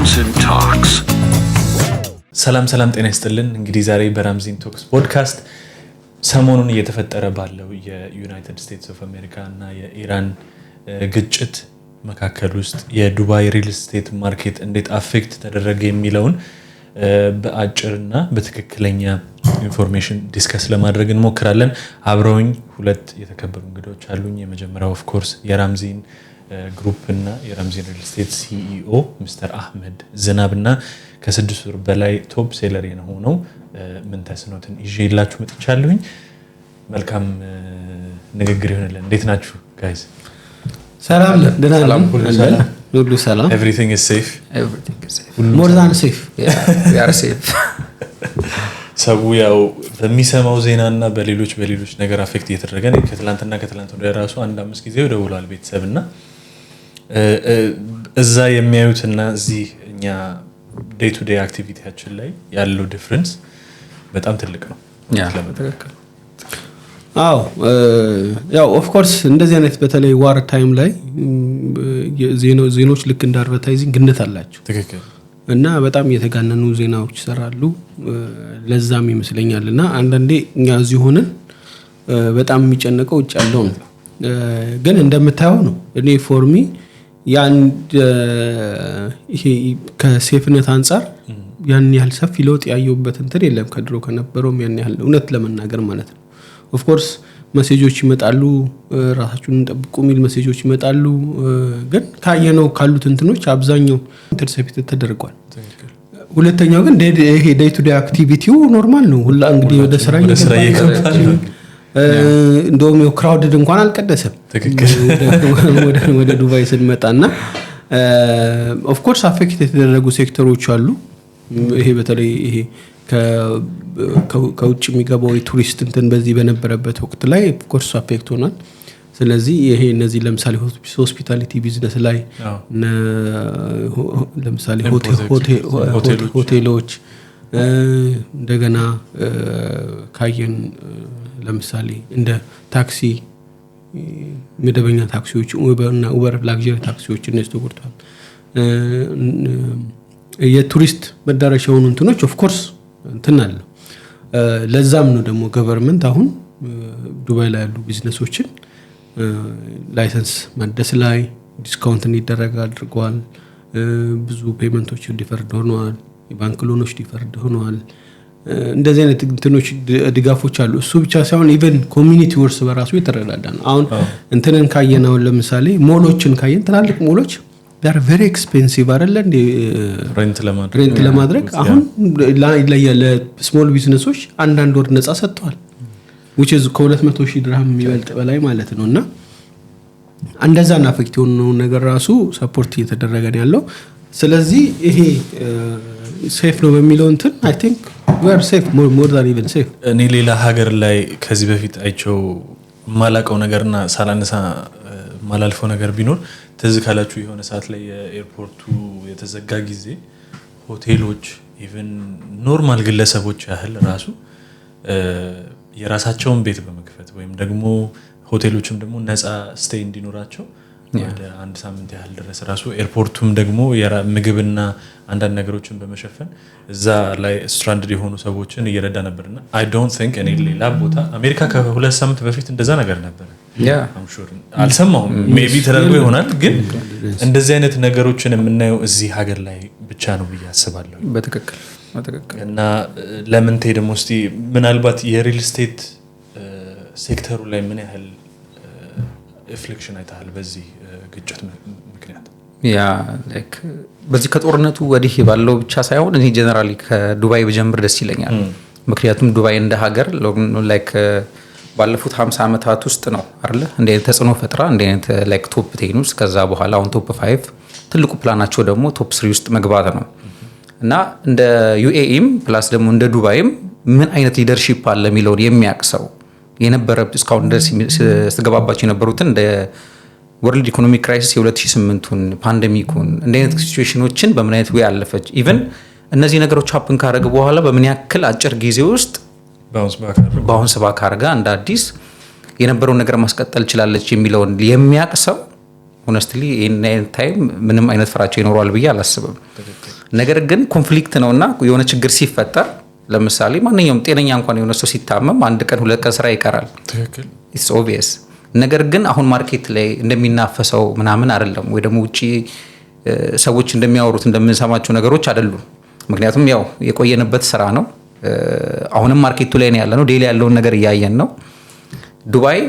Ramzin Talks. ሰላም ሰላም፣ ጤና ይስጥልን። እንግዲህ ዛሬ በራምዚን Talks podcast ሰሞኑን እየተፈጠረ ባለው የ United States of America እና የኢራን ግጭት መካከል ውስጥ የዱባይ real estate market እንዴት affect ተደረገ የሚለውን በአጭርና በትክክለኛ information discuss ለማድረግ እንሞክራለን። አብረውኝ ሁለት የተከበሩ እንግዶች አሉኝ። የመጀመሪያው of course የራምዚን Group እና የራምዚን Real Estate CEO ሚስተር አህመድ ዝናብ እና ከ6 ወር በላይ top seller የሆነው ምንተስኖትን ይዤላችሁ መጥቻለሁኝ። መልካም ንግግር ይሆንልን። እንዴት ናችሁ guys? ሰላም ነን፣ ደህና ነን። ሁሉ አለን። ሰላም? ሁሉ ሰላም። Everything is safe? Everything is safe. More than safe. Yeah, we are safe. ሰው ያው በሚሰማው ዜና እና በሌሎች በሌሎች ነገር affect እየተደረገ ነው። ከትላንትና ከትላንት ወዲያ ራሱ አንድ አምስት ጊዜ ደውሏል ቤተሰብ እና እዛ የሚያዩትና እዚህ እኛ day to day activity ያችን ላይ ያለው difference በጣም ትልቅ ነው። ትክክል። አዎ፣ ያው of course እንደዚህ አይነት በተለይ war time ላይ ዜናዎች ልክ እንደ advertising ግነት አላቸው እና በጣም የተጋነኑ ዜናዎች ይሰራሉ። ለዛም ይመስለኛል እና አንዳንዴ እኛ እዚህ ሆነን በጣም የሚጨነቀው ውጭ ያለው ነው። ግን እንደምታየው ነው። እኔ for me የአንድ ይሄ ከ safe ነት አንጻር ያን ያህል ሰፊ ለውጥ ያየሁበት እንትን የለም ከድሮ ከነበረውም ያን ያህል፣ እውነት ለመናገር ማለት ነው። Of course message ኦች ይመጣሉ፣ ራሳችሁን ጠብቁ የሚል message ኦች ይመጣሉ። ግን ካየነው ካሉት እንትኖች አብዛኛው intercept ተደርጓል። ሁለተኛው ግን ይሄ day to day activity ው normal ነው። ሁላ እንግዲህ ወደ ስራ ወደ ስራ እየገባ እየገባ ነው። እንደውም ያው crowded እንኳን አልቀነሰም። ወደ ዱባይ ስንመጣ እና of course affect የተደረጉ ሴክተሮች አሉ። ይሄ በተለይ ይሄ ከውጭ የሚገባው የቱሪስት እንትን በዚህ በነበረበት ወቅት ላይ of course affect ሆኗል። ስለዚህ ይሄ እነዚህ ለምሳሌ hospitality business ላይ ለምሳሌ ሆቴሎች። ሆቴሎች፣ እንደገና ካየን ለምሳሌ እንደ ታክሲ፣ መደበኛ ታክሲዎች እና Uber luxury ታክሲዎች እነዚህ ተጎድተዋል። የቱሪስት መዳረሻ የሆኑ እንትኖች of course እንትን አለው። ለዛም ነው ደግሞ government አሁን ዱባይ ላይ ያሉ business ኦችን license ማደስ ላይ discount እንዲደረግ አድርገዋል። ብዙ payment ኦች deferred ሆነዋል። የባንክ loan ኦች deferred ሆነዋል። እንደዚህ አይነት እንትኖች ድጋፎች አሉ። እሱ ብቻ ሳይሆን even community እርስ በራሱ የተረዳዳ ነው። አሁን እንትንን ካየን፣ አሁን ለምሳሌ ሞሎችን ካየን፣ ትላልቅ mall ኦች are very expensive አይደለ እንዴ? Rent ለማድረግ። Rent ለማድረግ አሁን ለ small business ኦች አንዳንድ ወር ነፃ ሰጥተዋል። Which is ከ200,000 ድርሃም የሚበልጥ በላይ ማለት ነው። እና እንደዛን affect የሆነውን ነገር ራሱ support እየተደረገ ነው ያለው። ስለዚህ ይሄ safe ነው በሚለው እንትን I think we're safe, more than even safe. እኔ ሌላ ሀገር ላይ ከዚህ በፊት አይቼው የማላቀው ነገርና ሳላነሳ የማላልፈው ነገር ቢኖር፣ ትዝ ካላችሁ የሆነ ሰዓት ላይ የ airport ኡ የተዘጋ ጊዜ ሆቴሎች፣ even normal ግለሰቦች ያህል ራሱ የራሳቸውን ቤት በመክፈት ወይም ደግሞ ሆቴሎችም ደግሞ ነፃ stay እንዲኖራቸው ወደ አንድ ሳምንት ያህል ድረስ ራሱ airport ኡም ደግሞ ምግብና አንዳንድ ነገሮችን በመሸፈን እዛ ላይ stranded የሆኑ ሰዎችን እየረዳ ነበር። እና I don't think እኔ ሌላ ቦታ፣ አሜሪካ ከ2 ሳምንት በፊት እንደዛ ነገር ነበረ። I'm sure አልሰማሁም። Maybe ተደርጎ ይሆናል፣ ግን እንደዚህ አይነት ነገሮችን የምናየው እዚህ ሀገር ላይ ብቻ ነው ብዬ አስባለሁ። በትክክል። እና ለምንቴ ደግሞ እስቲ ምናልባት የ real estate sector ኡ ላይ ምን ያህል inflation አይተሃል በዚህ ግጭት ምክንያት? Yeah, like በዚህ ከጦርነቱ ወዲህ ባለው ብቻ ሳይሆን እኔ generally ከዱባይ ብጀምር ደስ ይለኛል። ምክንያቱም ዱባይ እንደ ሀገር like ባለፉት 50 ዓመታት ውስጥ ነው አይደለ እንዲህ አይነት ተጽዕኖ ፈጥራ እንዲህ አይነት like top 10 ውስጥ፣ ከዛ በኋላ አሁን top 5፣ ትልቁ ፕላናቸው ደግሞ top 3 ውስጥ መግባት ነው። እና እንደ UAE ም plus ደግሞ እንደ ዱባይም ምን አይነት leadership አለ የሚለውን የሚያውቅ ሰው የነበረ እስካሁን ድረስ ስትገባባቸው የነበሩትን እንደ world economic crisis የ2008ቱን፣ pandemic ኩን፣ እንደ አይነት situation ኦችን በምን አይነት way አለፈች፣ even እነዚህ ነገሮች happen ካደረገ በኋላ በምን ያክል አጭር ጊዜ ውስጥ bounce back አድርጎ bounce back አድርጋ እንደ አዲስ የነበረውን ነገር ማስቀጠል ችላለች የሚለውን የሚያውቅ ሰው Honestly ይህን አይነት time ምንም አይነት ፍራቻ ይኖረዋል ብዬ አላስብም። ነገር ግን conflict ነውና የሆነ ችግር ሲፈጠር፣ ለምሳሌ ማንኛውም ጤነኛ እንኳን የሆነ ሰው ሲታመም አንድ ቀን ሁለት ቀን ስራ ይቀራል። It's obvious። ነገር ግን አሁን market ላይ እንደሚናፈሰው ምናምን አይደለም፣ ወይ ደግሞ ውጭ ሰዎች እንደሚያወሩት እንደምንሰማቸው ነገሮች አይደሉም። ምክንያቱም ያው የቆየንበት ስራ ነው። አሁንም market ኡ ላይ ነው ያለነው። Daily ያለውን ነገር እያየን ነው። ዱባይ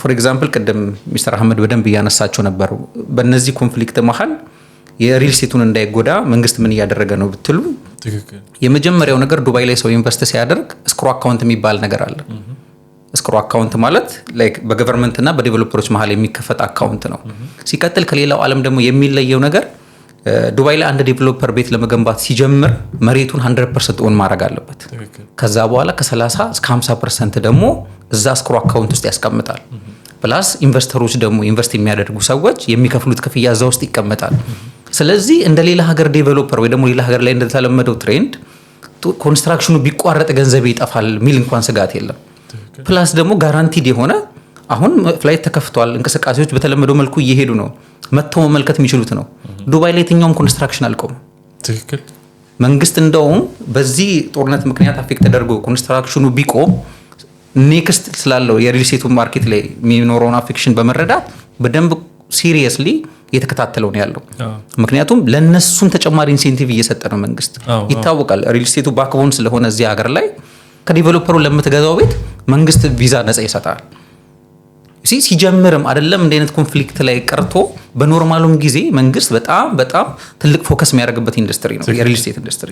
for example ቅድም ሚስተር አህመድ በደንብ እያነሳቸው ነበሩ። በእነዚህ conflict መሀል የ real estate ኡን እንዳይጎዳ መንግስት ምን እያደረገ ነው ብትሉ፣ የመጀመሪያው ነገር ዱባይ ላይ ሰው invest ሲያደርግ escrow account የሚባል ነገር አለ። Escrow account ማለት like በ government እና በ developer ኦች መሀል የሚከፈት account ነው። ሲቀጥል ከሌላው ዓለም ደግሞ የሚለየው ነገር ዱባይ ላይ አንድ developer ቤት ለመገንባት ሲጀምር መሬቱን 100% own ማድረግ አለበት። ከዛ በኋላ ከ30 እስከ 50% ደግሞ እዛ escrow account ውስጥ ያስቀምጣል። Plus investor ኦች ደግሞ invest የሚያደርጉ ሰዎች የሚከፍሉት ክፍያ እዛ ውስጥ ይቀመጣል። ስለዚህ እንደ ሌላ ሀገር developer ወይ ደግሞ ሌላ ሀገር ላይ እንደተለመደው trend construction ኑ ቢቋረጥ ገንዘቤ ይጠፋል የሚል እንኳን ስጋት የለም። Plus ደግሞ guaranteed የሆነ አሁን flight ተከፍቷል። እንቅስቃሴዎች በተለመደው መልኩ እየሄዱ ነው። መጥተው መመልከት የሚችሉት ነው። ዱባይ ላይ የትኛውም construction አልቆመም። መንግስት እንደውም በዚህ ጦርነት ምክንያት affect ተደርጎ construction ኑ ቢቆም next ስላለው የ real estate ኡ market ላይ የሚኖረውን affection በመረዳት በደንብ seriously እየተከታተለው ነው ያለው። ምክንያቱም ለእነሱም ተጨማሪ incentive እየሰጠ ነው መንግስት። ይታወቃል፣ real estate ኡ backbone ስለሆነ እዚህ ሀገር ላይ ከ developer ኡ ለምትገዛው ቤት መንግስት ቪዛ ነጻ ይሰጣል። ሲጀምርም አይደለም እንደ አይነት conflict ላይ ቀርቶ በ normal ኡም ጊዜ መንግስት በጣም በጣም ትልቅ focus የሚያደርግበት ኢንዱስትሪ ነው የ real estate ኢንዱስትሪ።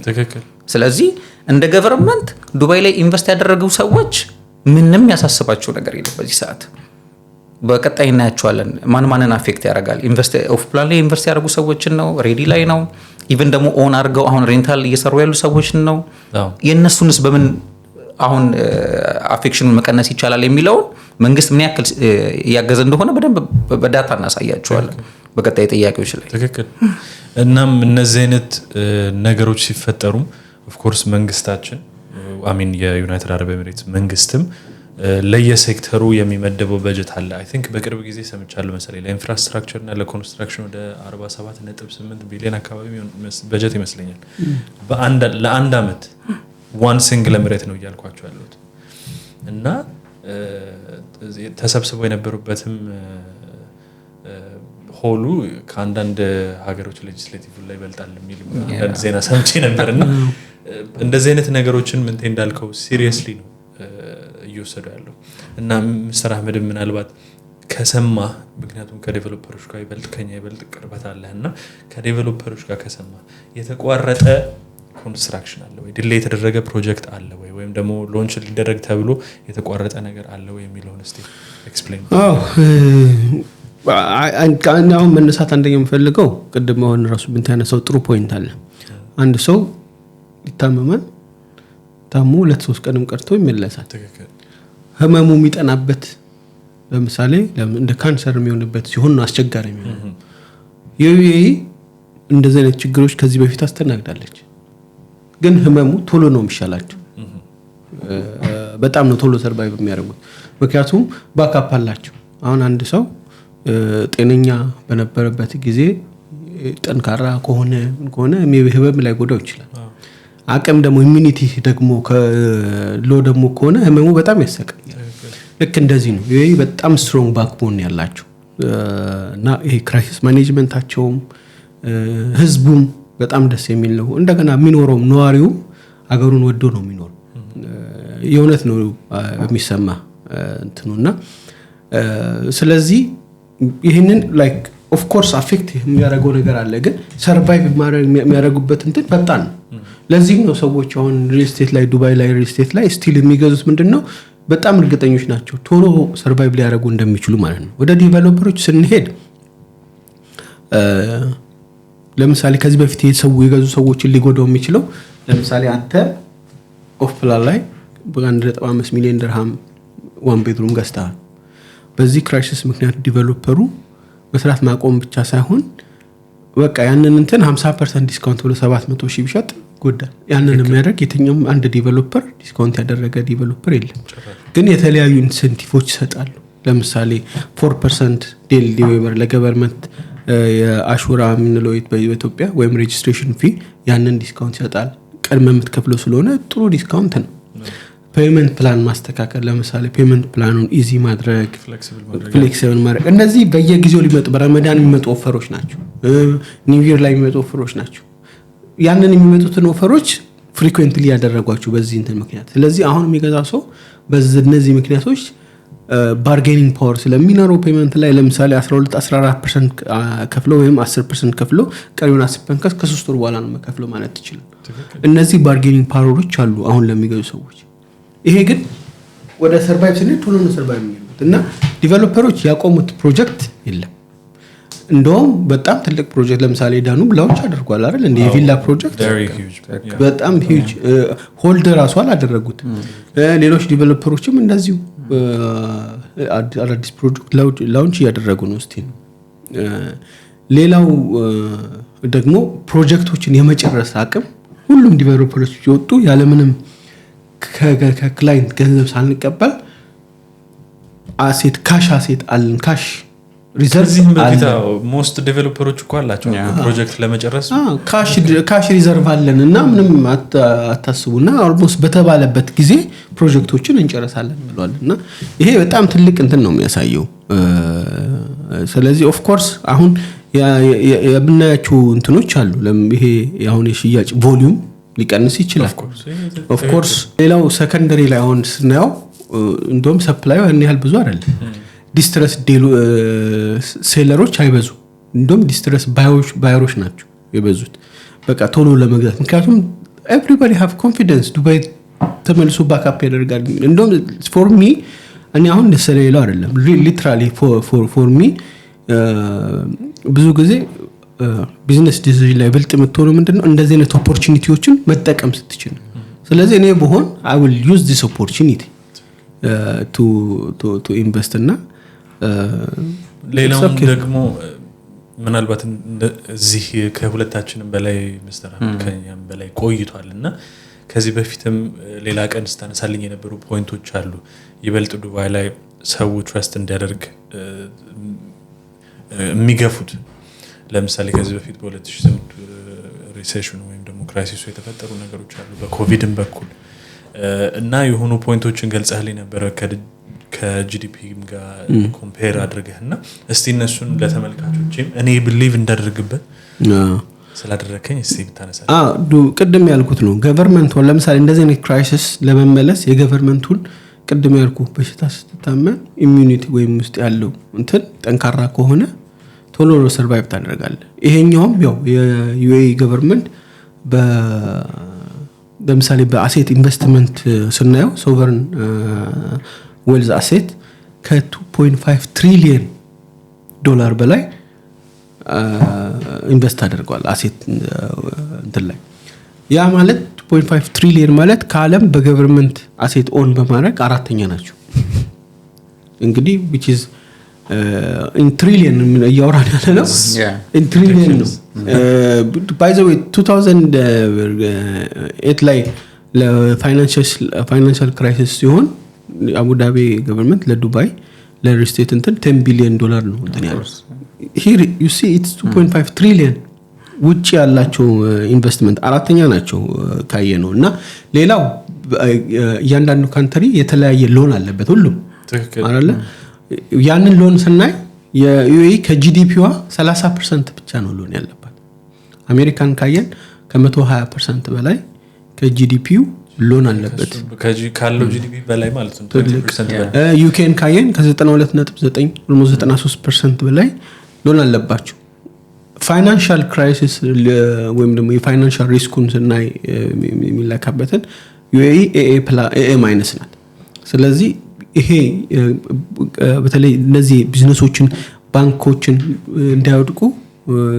ስለዚህ እንደ government ዱባይ ላይ invest ያደረጉ ሰዎች ምንም ያሳስባቸው ነገር የለም በዚህ ሰዓት። በቀጣይ እናያቸዋለን ማን ማንን affect ያደርጋል። Off plan ላይ invest ያደረጉ ሰዎችን ነው፣ ready ላይ ነው፣ even ደግሞ own አድርገው አሁን rental እየሰሩ ያሉ ሰዎችን ነው። የእነሱንስ በምን አሁን affection ኑን መቀነስ ይቻላል የሚለውን መንግስት ምን ያክል እያገዘ እንደሆነ በደንብ በ data እናሳያቸዋለን በቀጣይ ጥያቄዎች ላይ። ትክክል። እናም እነዚህ አይነት ነገሮች ሲፈጠሩም of course መንግስታችን፣ I mean የዩናይትድ አረብ ኤሚሬትስ መንግስትም ለየሴክተሩ የሚመደበው በጀት አለ። I think በቅርብ ጊዜ ሰምቻለሁ መሰለኝ ለ infrastructure እና ለ construction ወደ 47.8 ቢሊዮን አካባቢ በጀት ይመስለኛል ለአንድ አመት፣ one single emirate ነው እያልኳቸው ያሉት። እና ተሰብስበው የነበሩበትም hall ኡ ከአንዳንድ ሀገሮች legislative ላይ ይበልጣል የሚል አንዳንድ ዜና ሰምቼ ነበር። እና እንደዚህ አይነት ነገሮችን ምንቴ እንዳልከው seriously ነው እየወሰዱ ያለው። እና ሚስተር አህመድም ምናልባት ከሰማ፣ ምክንያቱም ከ developer ኦች ጋር ይበልጥ ከኛ ይበልጥ ቅርበት አለህ እና ከ developer ኦች ጋር ከሰማ የተቋረጠ construction አለ ወይ፣ delay የተደረገ ፕሮጀክት አለ ወይ፣ ወይም ደግሞ launch ሊደረግ ተብሎ የተቋረጠ ነገር አለ ወይ የሚለውን እስቲ explain። አዎ፣ አሁን መነሳት አንደኛው የምፈልገው ቅድም አሁን ራሱ ብንት ያነሳው ጥሩ point አለ። አንድ ሰው ይታመማል። ታሞ ሁለት ሶስት ቀንም ቀርቶ ይመለሳል። ህመሙ የሚጠናበት ለምሳሌ እንደ ካንሰር የሚሆንበት ሲሆን ነው አስቸጋሪ የሚሆነው። የ UAE እንደዚህ አይነት ችግሮች ከዚህ በፊት አስተናግዳለች። ግን ህመሙ ቶሎ ነው የሚሻላቸው። በጣም ነው ቶሎ survive የሚያደርጉት። ምክንያቱም backup አላቸው። አሁን አንድ ሰው ጤነኛ በነበረበት ጊዜ ጠንካራ ከሆነ ምን ከሆነ maybe ህመም ላይ ጎዳው ይችላል። አቅም ደግሞ immunity ደግሞ low ደግሞ ከሆነ ህመሙ በጣም ያሰቃያል። ልክ እንደዚህ ነው። ይሄ በጣም strong backbone ያላቸው እና ይሄ crisis management ኣቸውም ህዝቡም በጣም ደስ የሚል ነው። እንደገና የሚኖረውም ነዋሪውም አገሩን ወዶ ነው የሚኖረው። የእውነት ነው የሚሰማ እንትኑ። እና ስለዚህ ይህንን like of course affect የሚያደርገው ነገር አለ፣ ግን survive የሚያደርጉበት እንትን ፈጣን ነው። ለዚህም ነው ሰዎች አሁን real estate ላይ፣ ዱባይ ላይ real estate ላይ still የሚገዙት። ምንድን ነው፣ በጣም እርግጠኞች ናቸው ቶሎ survive ሊያደርጉ እንደሚችሉ ማለት ነው። ወደ developer ኦች ስንሄድ ለምሳሌ ከዚህ በፊት ሰው የገዙ ሰዎችን ሊጎዳው የሚችለው ለምሳሌ አንተ off plan ላይ በ1.5 ሚሊዮን ድርሃም one bedroom ገዝተሃል። በዚህ crisis ምክንያት developer ኡ መስራት ማቆም ብቻ ሳይሆን በቃ ያንን እንትን 50% discount ብሎ 700 ሺህ ቢሸጥ ይጎዳል። ያንን የሚያደርግ የትኛውም አንድ developer discount ያደረገ developer የለም። ግን የተለያዩ incentive ኦች ይሰጣሉ። ለምሳሌ 4% daily waiver ለ government የአሹራ የምንለው በኢትዮጵያ ወይም registration fee፣ ያንን discount ይሰጣል። ቀድመ የምትከፍለው ስለሆነ ጥሩ discount ነው። Payment plan ማስተካከል፣ ለምሳሌ payment plan ኑን easy ማድረግ፣ flexible ማድረግ፣ እነዚህ በየጊዜው ሊመጡ፣ በረመዳን የሚመጡ offer ኦች ናቸው። New Year ላይ የሚመጡ offer ኦች ናቸው። ያንን የሚመጡትን offer ኦች frequently ያደረጓቸው በዚህ እንትን ምክንያት። ስለዚህ አሁን የሚገዛ ሰው በእነዚህ ምክንያቶች bargaining power ስለሚኖረው payment ላይ ለምሳሌ 12 14% ከፍሎ ወይም 10% ከፍሎ ቀሪውን 10% ከ3 ወር በኋላ ነው መከፍለው ማለት ይችላል። እነዚህ bargaining power ኦች አሉ አሁን ለሚገዙ ሰዎች። ይሄ ግን ወደ survive ስንሄድ ቶሎ ነው survive የሚሉት እና developer ኦች ያቆሙት ፕሮጀክት የለም። እንደውም በጣም ትልቅ ፕሮጀክት ለምሳሌ ዳኑብ launch አድርጓል አይደል? እንደ የቪላ ፕሮጀክት በጣም huge፣ hold ራሱ አላደረጉት። ሌሎች developer ኦችም እንደዚሁ አዳዲስ ፕሮጀክት launch እያደረጉ ነው። እስቲ ሌላው ደግሞ ፕሮጀክቶችን የመጨረስ አቅም፣ ሁሉም developer ኦች ሲወጡ ያለምንም ከ client ገንዘብ ሳንቀበል asset፣ cash asset አለን፣ cash reserve። ከዚህም በፊት most developer ኦች እኮ አላቸው ፕሮጀክት ለመጨረስ። Cash reserve አለን እና ምንም አታስቡ እና almost በተባለበት ጊዜ ፕሮጀክቶችን እንጨርሳለን ብለዋል እና ይሄ በጣም ትልቅ እንትን ነው የሚያሳየው። ስለዚህ of course አሁን የምናያቸው እንትኖች አሉ። ይሄ አሁን የሽያጭ volume ሊቀንስ ይችላል። Of course ሌላው secondary ላይ አሁን ስናየው እንደውም supply ዩ ያን ያህል ብዙ አይደለም። Distress seller ኦች አይበዙ፣ እንደውም distress buyer ኦች ናቸው የበዙት። በቃ ቶሎ ለመግዛት፣ ምክንያቱም everybody have confidence ዱባይ ተመልሶ back up ያደርጋል። እንደውም for me፣ እኔ አሁን ስለሌላው አይደለም፣ literally for me ብዙ ጊዜ business decision ላይ ብልጥ የምትሆነው ምንድነው እንደዚህ አይነት opportunity ዎችን መጠቀም ስትችል። ስለዚህ እኔ ብሆን I will use this opportunity to invest እና ሌላውም ደግሞ ምናልባት እዚህ ከሁለታችንም በላይ ምስተር ከኛም በላይ ቆይቷል እና ከዚህ በፊትም ሌላ ቀን ስታነሳልኝ የነበሩ point ኦች አሉ። ይበልጥ ዱባይ ላይ ሰው trust እንዲያደርግ የሚገፉት፣ ለምሳሌ ከዚህ በፊት በ2008 recession ኑ ወይም ደግሞ crisis ኡ የተፈጠሩ ነገሮች አሉ፣ በኮቪድም በኩል እና የሆኑ point ኦችን ገልጸህልኝ ነበረ ከ GDP ጋር compare አድርገህ እና እስቲ እነሱን ለተመልካቾችም እኔ believe እንዳደርግበት ስላደረከኝ እስቲ ብታነሳ። ቅድም ያልኩት ነው። Government ለምሳሌ እንደዚህ አይነት crisis ለመመለስ የ government ኡን፣ ቅድም ያልኩ በሽታ ስትታመም immunity ወይም ውስጥ ያለው እንትን ጠንካራ ከሆነ ቶሎ survive ታደርጋለህ። ይሄኛውም ያው የ UAE government ለምሳሌ በ asset investment ስናየው sovereign wealth asset ከ2.5 ትሪሊየን ዶላር በላይ invest አድርገዋል asset እንትን ላይ። ያ ማለት 2.5 ትሪሊየን ማለት ከዓለም በ government asset own በማድረግ አራተኛ ናቸው። እንግዲህ which is in trillion እያወራን ያለ ነው፣ in ትሪሊየን ነው። By the way 2008 ላይ ለ financial crisis ሲሆን አቡዳቢ government ለዱባይ ለ real estate እንትን 10 ቢሊዮን ዶላር ነው እንትን ያለው። Here you see it's 2.5 ትሪሊየን ውጭ ያላቸው ኢንቨስትመንት አራተኛ ናቸው ካየ ነው። እና ሌላው እያንዳንዱ country የተለያየ loan አለበት ሁሉም አለ። ያንን loan ስናይ የ UAE ከ GDP ዋ 30% ብቻ ነው loan ያለባት። አሜሪካን ካየን ከ120% በላይ ከ GDP ው loan አለበት። ካለው GDP በላይ ማለት ነው። UK ን ካየን ከ92.9 almost 93% በላይ loan አለባቸው። Financial crisis ወይም ደግሞ የ financial risk ኡን ስናይ የሚለካበትን UAE AA minus ናት። ስለዚህ ይሄ በተለይ እነዚህ ቢዝነሶችን፣ ባንኮችን እንዳይወድቁ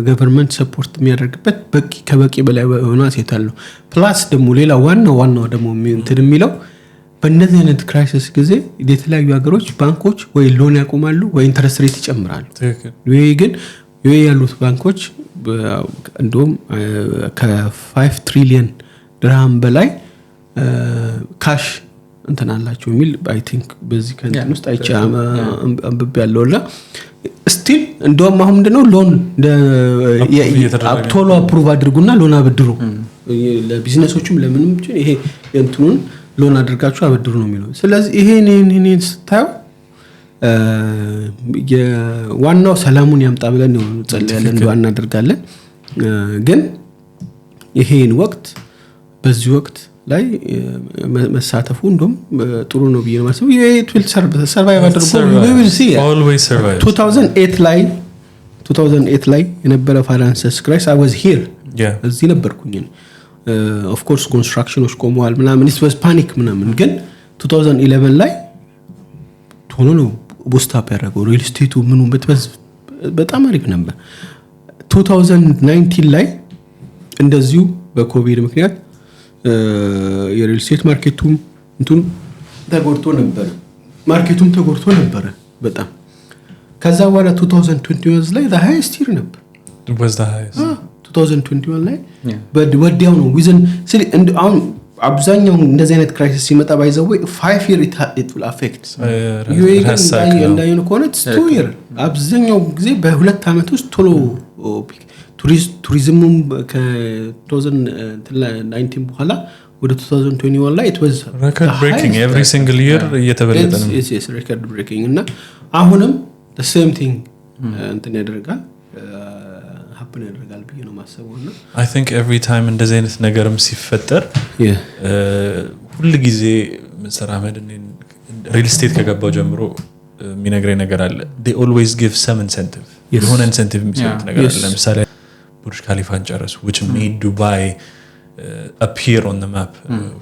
government support የሚያደርግበት በቂ ከበቂ በላይ የሆነ asset አለው። Plus ደግሞ ሌላ ዋናው ዋናው ደግሞ እንትን የሚለው በእነዚህ አይነት crisis ጊዜ የተለያዩ ሀገሮች ባንኮች ወይ loan ያቆማሉ ወይ interest rate ይጨምራሉ። UAE ግን፣ UAE ያሉት ባንኮች እንደውም ከ5 ትሪሊየን ድርሃም በላይ cash እንትን አላቸው የሚል I think በዚህ ከእንትን ውስጥ አይቼ አንብቤ ያለው። እና still እንደውም አሁን ምንድነው loan እየተደረገ ቶሎ approve አድርጉና loan አበድሩ፣ ለቢዝነሶቹም ለምንም ይሄ የእንትኑን loan አድርጋችሁ አበድሩ ነው የሚለው። ስለዚህ ይሄን ይሄን ስታየው ዋናው ሰላሙን ያምጣ ብለን ነው ጸልያለን፣ ዱዓ እናደርጋለን። ግን ይሄን ወቅት በዚህ ወቅት ላይ መሳተፉ እንደውም ጥሩ ነው ብዬ ነው የማስበው። ይሄ survive አድርጎ we will see. Always survive. 2008 ላይ፣ 2008 ላይ የነበረ finance crisis I was here። እዚህ ነበርኩኝ። Of course construction ኖች ቆመዋል ምናምን፣ it was panic ምናምን፣ ግን 2011 ላይ ቶሎ ነው boost up ያደረገው real estate ኡ ምኑ በጣም አሪፍ ነበር። 2019 ላይ እንደዚሁ በኮቪድ ምክንያት የ real estate market ኡም እንትኑ ተጎድቶ ነበረ፣ market ኡም ተጎድቶ ነበረ በጣም። ከዛ በኋላ 2021 ላይ highest year ነበር። It was the highest. 2021 ላይ ወዲያው ነው within አሁን አብዛኛው እንደዚህ አይነት crisis ሲመጣ by the way 5 year it will affect። UAE ግን እንዳየነው ከሆነ 2 year፣ አብዛኛው ጊዜ በ2 ዓመት ውስጥ ቶሎ ቱሪዝሙም ከ2019 በኋላ ወደ 2021 ላይ it was record breaking every single year እየተበለጠ ነው። Record breaking። እና አሁንም same thing እንትን ያደርጋል፣ happen ያደርጋል ብዬ ነው ማሰበው። እና I think every time እንደዚህ አይነት ነገርም ሲፈጠር ሁል ጊዜ ሚስተር አህመድ real estate ከገባው ጀምሮ የሚነግረኝ ነገር አለ። Always give some incentive፣ የሆነ incentive የሚሰጡት ነገር አለ። ለምሳሌ ቡርጅ ካሊፋን ጨረሱ፣ which made ዱባይ appear on map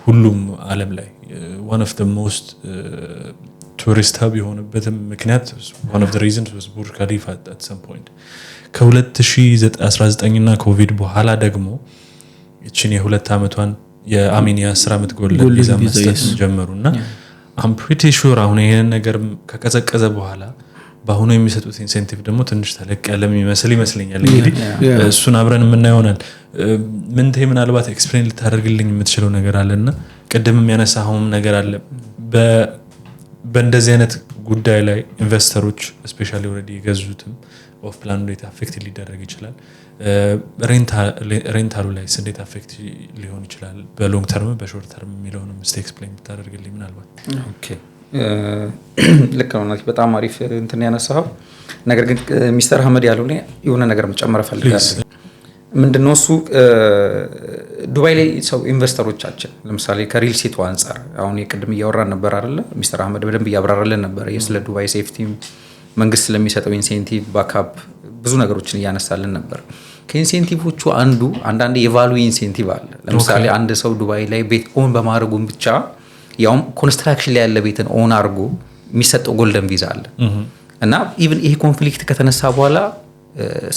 ሁሉም አለም ላይ one of most tourist hub የሆነበትም ምክንያት one of reasons ቡርጅ ካሊፋ at some point። ከ2019 እና ኮቪድ በኋላ ደግሞ ይችን የ2 ዓመቷን የአሚን የ10 ዓመት golden visa መስጠት ጀመሩ። እና I'm pretty sure አሁን ይህንን ነገር ከቀዘቀዘ በኋላ በአሁኑ የሚሰጡት incentive ደግሞ ትንሽ ተለቅ ያለ የሚመስል ይመስለኛል። እንግዲህ እሱን አብረን የምናየው ይሆናል። ምንቴ ምናልባት explain ልታደርግልኝ የምትችለው ነገር አለ እና ቅድም የሚያነሳኸውም ነገር አለ። በእንደዚህ አይነት ጉዳይ ላይ investor ኦች especially already የገዙትም off plan እንዴት affect ሊደረግ ይችላል? Rental ኡ ላይ እንዴት affect ሊሆን ይችላል? በ long term፣ በ short term የሚለውንም እስኪ explain ብታደርግልኝ ምናልባት። Okay፣ ልክ ነው ናቲ፣ በጣም አሪፍ እንትን ያነሳኸው። ነገር ግን ሚስተር አህመድ ያለው ላይ የሆነ ነገር መጨመር እፈልጋለሁ። ምንድነው እሱ? ዱባይ ላይ ሰው investor ኦቻችን ለምሳሌ ከ real estate ኡ አንጻር አሁን የቅድም እያወራን ነበር አይደለ? ሚስተር አህመድ በደንብ እያብራራልን ነበር ስለ ዱባይ safety፣ መንግስት ስለሚሰጠው incentive፣ backup ብዙ ነገሮችን እያነሳልን ነበር። ከ incentive ኦቹ አንዱ አንዳንድ የ value incentive አለ። ለምሳሌ አንድ ሰው ዱባይ ላይ ቤት own በማድረጉም ብቻ፣ ያውም construction ላይ ያለ ቤትን own አድርጎ የሚሰጠው golden visa አለ። እና even ይሄ conflict ከተነሳ በኋላ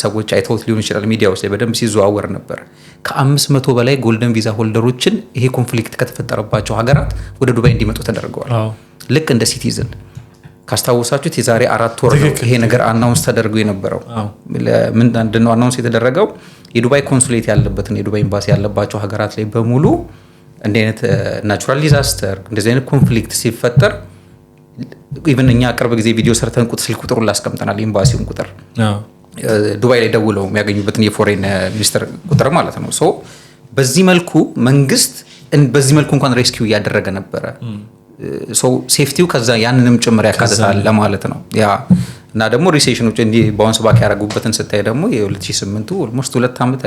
ሰዎች አይተውት ሊሆን ይችላል፣ ሚዲያ ውስጥ በደንብ ሲዘዋወር ነበር። ከ500 በላይ golden visa holder ኦችን ይሄ conflict ከተፈጠረባቸው ሀገራት ወደ ዱባይ እንዲመጡ ተደርገዋል። ልክ እንደ citizen። ካስታወሳችሁት የዛሬ 4 ወር ነው ይሄ ነገር announce ተደርጎ የነበረው። ምንድን ነው announce የተደረገው? የዱባይ consulate ያለበትን የዱባይ ኤምባሲ ያለባቸው ሀገራት ላይ በሙሉ እንዲህ አይነት natural disaster፣ እንደዚህ አይነት conflict ሲፈጠር even እኛ ቅርብ ጊዜ ቪዲዮ ሰርተን ስልክ ቁጥሩን ላስቀምጠናል፣ ኤምባሲውን ቁጥር ዱባይ ላይ ደውለው የሚያገኙበትን የ foreign minister ቁጥር ማለት ነው። So በዚህ መልኩ መንግስት በዚህ መልኩ እንኳን rescue እያደረገ ነበረ። Safety ው ከዛ ያንንም ጭምር ያካትታል ለማለት ነው። Yeah፣ እና ደግሞ recession ኖች እንዲህ bounce back ያደረጉበትን ስታይ ደግሞ የ2008ቱ almost 2 ዓመት፣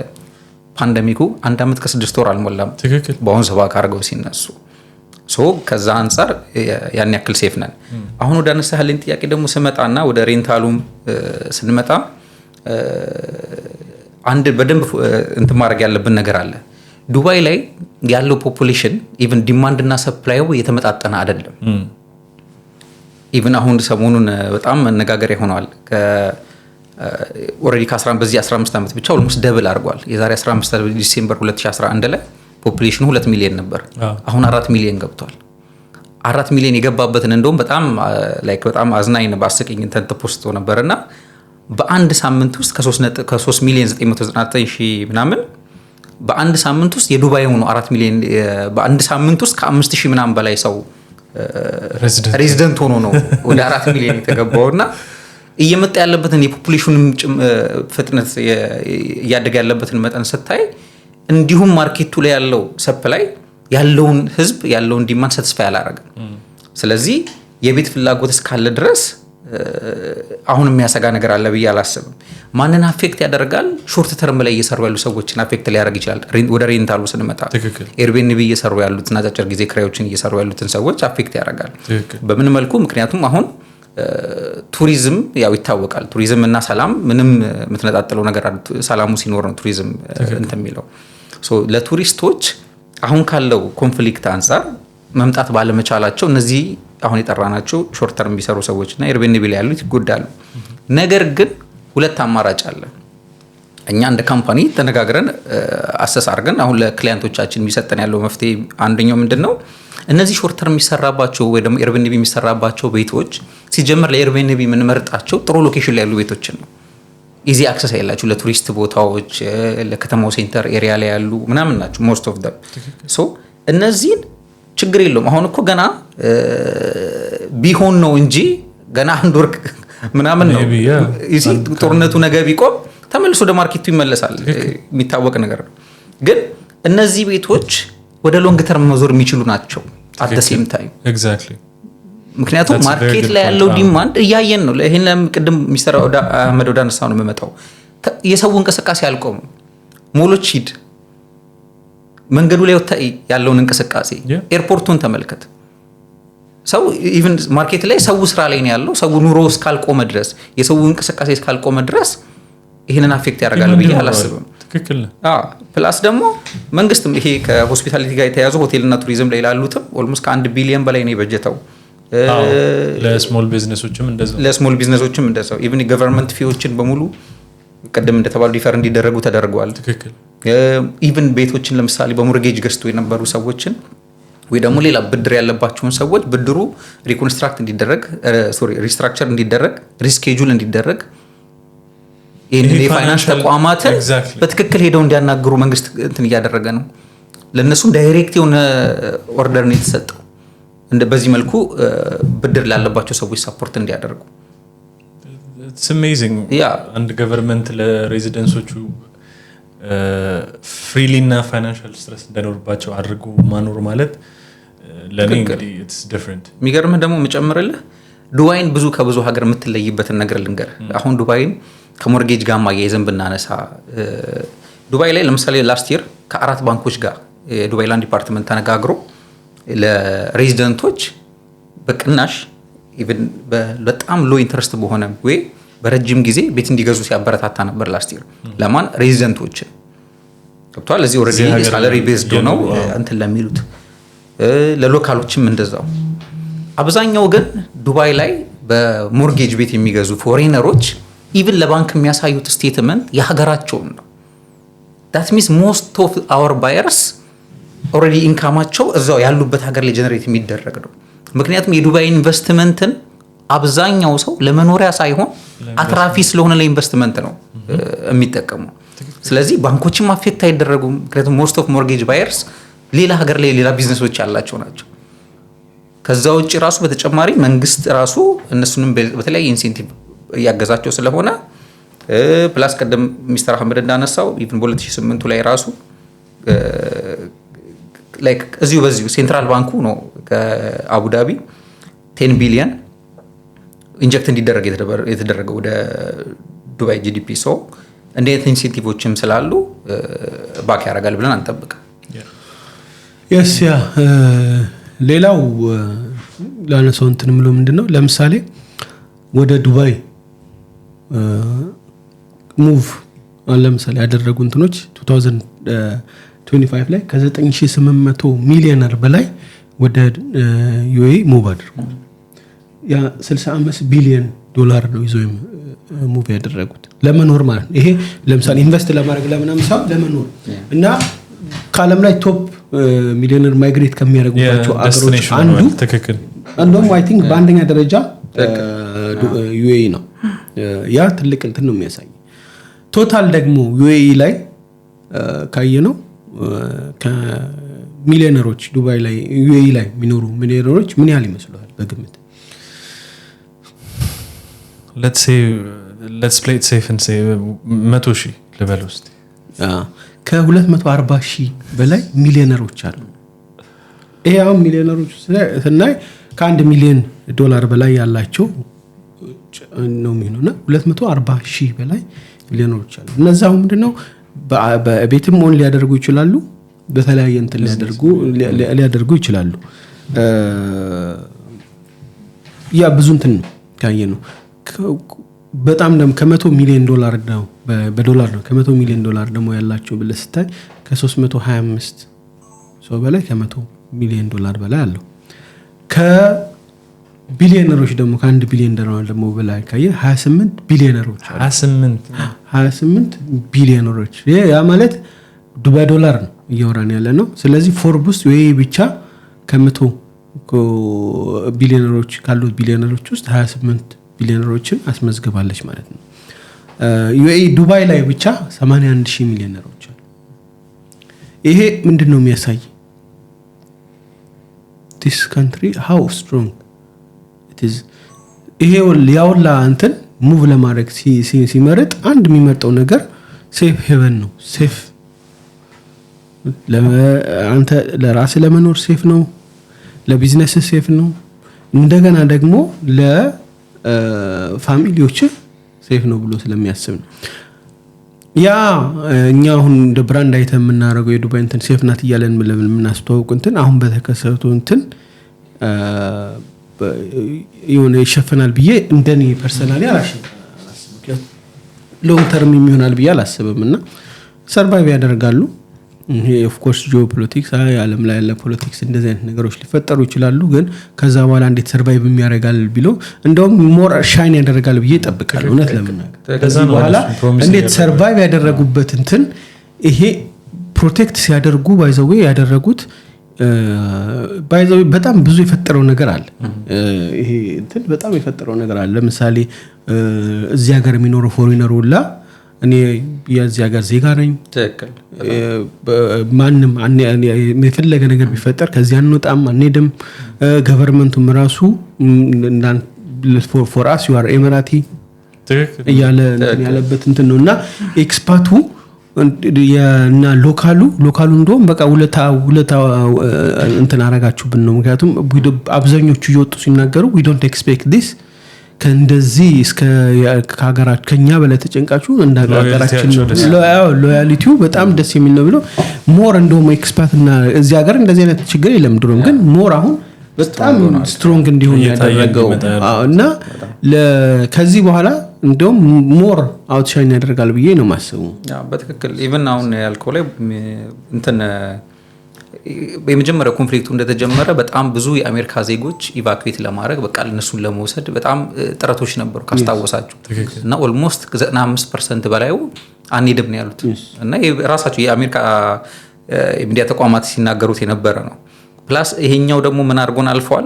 pandemic ኩ አንድ ዓመት ከ6 ወር አልሞላም bounce back አድርገው ሲነሱ። So ከዛ አንጻር ያን ያክል safe ነን። አሁን ወደ አነሳህልኝ ጥያቄ ደግሞ ስመጣና ወደ rental ኡም ስንመጣ አንድ በደንብ እንትን ማድረግ ያለብን ነገር አለ። ዱባይ ላይ ያለው population even demand እና supply ዩ የተመጣጠነ አይደለም። Even አሁን ሰሞኑን በጣም መነጋገሪያ ሆነዋል። Already በዚህ 15 ዓመት ብቻ almost double አድርጓል። የዛሬ 15 ዓመት December 2011 ላይ population ኑ 2 ሚሊዮን ነበር። አሁን 4 ሚሊዮን ገብቷል። 4 ሚሊዮን የገባበትን እንደውም በጣም like በጣም አዝናኝ ነው፣ በአስቂኝ እንትን ተፖስቶ ነበር። እና በአንድ ሳምንት ውስጥ ከ3 ሚሊዮን 999 ሺህ ምናምን በአንድ ሳምንት ውስጥ የዱባይ ሆኖ 4 ሚሊዮን በአንድ ሳምንት ውስጥ ከ5 ሺህ ምናምን በላይ ሰው resident ሆኖ ነው ወደ 4 ሚሊዮን የተገባው። እና እየመጣ ያለበትን የ population ፍጥነት፣ እያደገ ያለበትን መጠን ስታይ፣ እንዲሁም market ኡ ላይ ያለው supply ያለውን ህዝብ፣ ያለውን demand satisfy አላረገም። ስለዚህ የቤት ፍላጎት እስካለ ድረስ አሁን የሚያሰጋ ነገር አለ ብዬ አላስብም። ማንን affect ያደርጋል? Short term ላይ እየሰሩ ያሉ ሰዎችን affect ሊያደርግ ይችላል። ወደ rental ኡ ስንመጣ Airbnb እየሰሩ ያሉትን፣ አጫጭር ጊዜ ክራዮችን እየሰሩ ያሉትን ሰዎች affect ያደርጋል። በምን መልኩ? ምክንያቱም አሁን ቱሪዝም ያው ይታወቃል። ቱሪዝም እና ሰላም ምንም የምትነጣጥለው ነገር አለ። ሰላሙ ሲኖር ነው ቱሪዝም እንትን የሚለው። ለቱሪስቶች አሁን ካለው conflict አንጻር መምጣት ባለመቻላቸው እነዚህ አሁን የጠራናቸው short term የሚሰሩ ሰዎች እና Airbnb ላይ ያሉት ይጎዳሉ። ነገር ግን ሁለት አማራጭ አለ። እኛ እንደ company ተነጋግረን፣ assess አድርገን አሁን ለ client ኦቻችን የሚሰጠን ያለው መፍትሄ አንደኛው ምንድን ነው? እነዚህ short term የሚሰራባቸው ወይ ደግሞ Airbnb የሚሰራባቸው ቤቶች፣ ሲጀመር ለ Airbnb የምንመርጣቸው ጥሩ location ላይ ያሉ ቤቶችን ነው። Easy access ያላቸው፣ ለቱሪስት ቦታዎች፣ ለከተማው center area ላይ ያሉ ምናምን ናቸው most of them። So እነዚህን ችግር የለውም። አሁን እኮ ገና ቢሆን ነው እንጂ ገና አንድ ወር ምናምን ነው። ጦርነቱ ነገ ቢቆም ተመልሶ ወደ market ኡ ይመለሳል። የሚታወቅ ነገር ነው። ግን እነዚህ ቤቶች ወደ long term መዞር የሚችሉ ናቸው at same time። ምክንያቱም market ላይ ያለው demand እያየን ነው። ይህን ቅድም ሚስተር አህመድ ወደ አነሳው ነው የምመጣው። የሰው እንቅስቃሴ አልቆምም። ሞሎች ሂድ፣ መንገዱ ላይ ወጥተህ ያለውን እንቅስቃሴ፣ airport ኡን ተመልከት። ሰው even market ላይ ሰው ስራ ላይ ነው ያለው። ሰው ኑሮ እስካልቆመ ድረስ፣ የሰው እንቅስቃሴ እስካልቆመ ድረስ ይህንን affect ያደርጋል ብዬ አላስብም። ትክክል። Plus ደግሞ መንግስትም ይሄ ከ hospitality ጋር የተያዙ ሆቴልና ቱሪዝም ላይ ላሉትም almost ከ1 ቢሊየን በላይ ነው የበጀተው። ለ small business ኦችም እንደዛው። ለ small business ኦችም እንደዛው። Even government fee ዎችን በሙሉ ቅድም እንደተባሉ defer እንዲደረጉ ተደርገዋል። Even ቤቶችን ለምሳሌ በ mortgage ገዝቶ የነበሩ ሰዎችን ወይ ደግሞ ሌላ ብድር ያለባቸውን ሰዎች ብድሩ reconstruct እንዲደረግ፣ sorry፣ restructure እንዲደረግ፣ reschedule እንዲደረግ፣ ይህንን የፋይናንስ ተቋማትን በትክክል ሄደው እንዲያናግሩ መንግስት እንትን እያደረገ ነው። ለእነሱም direct የሆነ order ነው የተሰጠው፣ በዚህ መልኩ ብድር ላለባቸው ሰዎች support እንዲያደርጉ። Amazing። አንድ government ለ residents ኦቹ freely እና financial stress እንዳይኖርባቸው አድርጎ ማኖር ማለት ለእኔ እንግዲህ it's different። የሚገርምህ ደግሞ የምጨምርልህ ዱባይን ብዙ ከብዙ ሀገር የምትለይበትን ነገር ልንገር። አሁን ዱባይን ከ mortgage ጋር ማያይዘን ብናነሳ፣ ዱባይ ላይ ለምሳሌ last year ከአራት ባንኮች ጋር የዱባይ land department ተነጋግሮ ለ resident ኦች በቅናሽ፣ even በጣም low interest በሆነ ወይ በረጅም ጊዜ ቤት እንዲገዙ ሲያበረታታ ነበር last year። ለማን? Resident ኦችን ገብቶሃል። እዚህ already salary based ነው እንትን ለሚሉት፣ ለ local ኦችም እንደዛው። አብዛኛው ግን ዱባይ ላይ በ mortgage ቤት የሚገዙ foreigner ኦች even ለባንክ የሚያሳዩት statement የሀገራቸውን ነው። That means most of our buyers already income ኣቸው እዛው ያሉበት ሀገር ላይ generate የሚደረግ ነው። ምክንያቱም የዱባይ ኢንቨስትመንትን አብዛኛው ሰው ለመኖሪያ ሳይሆን አትራፊ ስለሆነ ለኢንቨስትመንት ነው የሚጠቀሙ። ስለዚህ ባንኮችም affect አይደረጉም። ምክንያቱም most of mortgage buyers ሌላ ሀገር ላይ ሌላ ቢዝነሶች ያላቸው ናቸው። ከዛ ውጭ ራሱ በተጨማሪ መንግስት ራሱ እነሱንም በተለያየ incentive እያገዛቸው ስለሆነ፣ plus ቅድም ሚስተር አህመድ እንዳነሳው even በ2008 ላይ ራሱ like እዚሁ በዚሁ central ባንኩ ነው ከአቡዳቢ 10 billion inject እንዲደረግ የተደረገው ወደ ዱባይ GDP። So እንዲህ አይነት incentive ኦችም ስላሉ back ያደርጋል ብለን አንጠብቅም። Yes, yeah፣ ሌላው ላነሳው እንትን ምለው ምንድን ነው፣ ለምሳሌ ወደ ዱባይ move ለምሳሌ ያደረጉ እንትኖች 2025 ላይ ከ9800 ሚሊዮነር በላይ ወደ UAE move አድርጉ። ያ 65 ቢሊዮን ዶላር ነው ይዞ move ያደረጉት ለመኖር ማለት ነው። ይሄ ለምሳሌ invest ለማድረግ ለምናምን ሳይሆን ለመኖር። እና ከዓለም ላይ top millionaire migrate ከሚያደርጉባቸው አገሮች አንዱ እንደውም I think በአንደኛ ደረጃ UAE ነው። ያ ትልቅ እንትን ነው የሚያሳይ። Total ደግሞ UAE ላይ ካየነው ከ ሚሊዮነሮች ዱባይ ላይ፣ UAE ላይ የሚኖሩ ሚሊዮነሮች ምን ያህል ይመስሉሃል በግምት? Let's play it safe and say 100,000 ልበል ውስጥ። ከ240 ሺህ በላይ ሚሊዮነሮች አሉ። ይሄ አሁን ሚሊዮነሮች ስናይ ከ1 ሚሊዮን ዶላር በላይ ያላቸው ነው የሚሆነው እና 240 ሺህ በላይ ሚሊዮነሮች አሉ። እነዛ አሁን ምንድነው በቤትም own ሊያደርጉ ይችላሉ፣ በተለያየ እንትን ሊያደርጉ ይችላሉ። ያ ብዙ እንትን ነው ካየ ነው በጣም ደግሞ ከ100 ሚሊዮን ዶላር ነው፣ በዶላር ነው። ከ100 ሚሊዮን ዶላር ደግሞ ያላቸው ብለህ ስታይ ከ325 ሰው በላይ ከ100 ሚሊዮን ዶላር በላይ አለው። ከቢሊዮነሮች ደግሞ ከ1 ቢሊዮን ዶላር ደግሞ በላይ ካየ 28 ቢሊዮነሮች አሉ። 28? 28 ቢሊዮነሮች። ያ ማለት ዱባይ ዶላር ነው እያወራን ያለ ነው። ስለዚህ ፎርብስ ወይ ብቻ ከ100 ቢሊዮነሮች ካሉት ቢሊዮነሮች ውስጥ 28 ቢሊዮነሮችን አስመዝግባለች ማለት ነው። UAE ዱባይ ላይ ብቻ 81 ሺህ ሚሊዮነሮች አሉ። ይሄ ምንድን ነው የሚያሳይ? This country, how strong? ይሄ ያውላ እንትን move ለማድረግ ሲመርጥ አንድ የሚመርጠው ነገር safe haven ነው። Safe አንተ ለራስህ ለመኖር safe ነው፣ ለ business safe ነው፣ እንደገና ደግሞ ለ family ዎች safe ነው ብሎ ስለሚያስብ ነው። ያ እኛ አሁን እንደ brand አይተን የምናደርገው የዱባይ እንትን safe ናት እያለን ለምን የምናስተዋውቅ እንትን አሁን በተከሰቱ እንትን የሆነ ይሸፈናል ብዬ እንደኔ personally አላስብም። Long term የሚሆናል ብዬ አላስብም እና survive ያደርጋሉ። ይሄ of course geopolitics፣ ዓለም ላይ ያለ politics እንደዚህ አይነት ነገሮች ሊፈጠሩ ይችላሉ። ግን ከዛ በኋላ እንዴት survive የሚያደርጋል ቢሎ እንደውም more shine ያደርጋል ብዬ እጠብቃለሁ። እውነት ለመናገር ከዚህ በኋላ እንዴት survive ያደረጉበት እንትን ይሄ protect ሲያደርጉ by the way ያደረጉት by the way በጣም ብዙ የፈጠረው ነገር አለ። ይሄ እንትን በጣም የፈጠረው ነገር አለ። ለምሳሌ እዚህ ሀገር የሚኖረው foreigner ሁላ እኔ የዚህ ሀገር ዜጋ ነኝ፣ ማንም የፈለገ ነገር ቢፈጠር ከዚህ አንወጣም፣ አንሄድም። Government ኡም ራሱ for us you are Emirati እያለ ያለበት እንትን ነው እና expat ኡ እና local ኡ እንደውም በቃ ውለታ ውለታ እንትን አረጋችሁብን ነው። ምክንያቱም አብዛኞቹ እየወጡ ሲናገሩ we don't expect this ከእንደዚህ እስከ ከሀገራችን ከኛ በላይ ተጨንቃችሁ እንደ ሀገራችን loyalty ው በጣም ደስ የሚል ነው ብሎ more እንደውም expat እና እዚህ ሀገር እንደዚህ አይነት ችግር የለም ድሮም፣ ግን more አሁን በጣም strong እንዲሆን ያደረገው እና ከዚህ በኋላ እንደውም more outshine ያደርጋል ብዬ ነው የማስበው። በትክክል። Even አሁን ያልከው ላይ እንትን የመጀመሪያው conflict ኡ እንደተጀመረ በጣም ብዙ የአሜሪካ ዜጎች evacuate ለማድረግ በቃ እነሱን ለመውሰድ በጣም ጥረቶች ነበሩ ካስታወሳችሁ። እና almost 95% በላዩ አንሄድም ነው ያሉት እና ራሳቸው የአሜሪካ የሚዲያ ተቋማት ሲናገሩት የነበረ ነው። Plus ይሄኛው ደግሞ ምን አድርጎን አልፈዋል።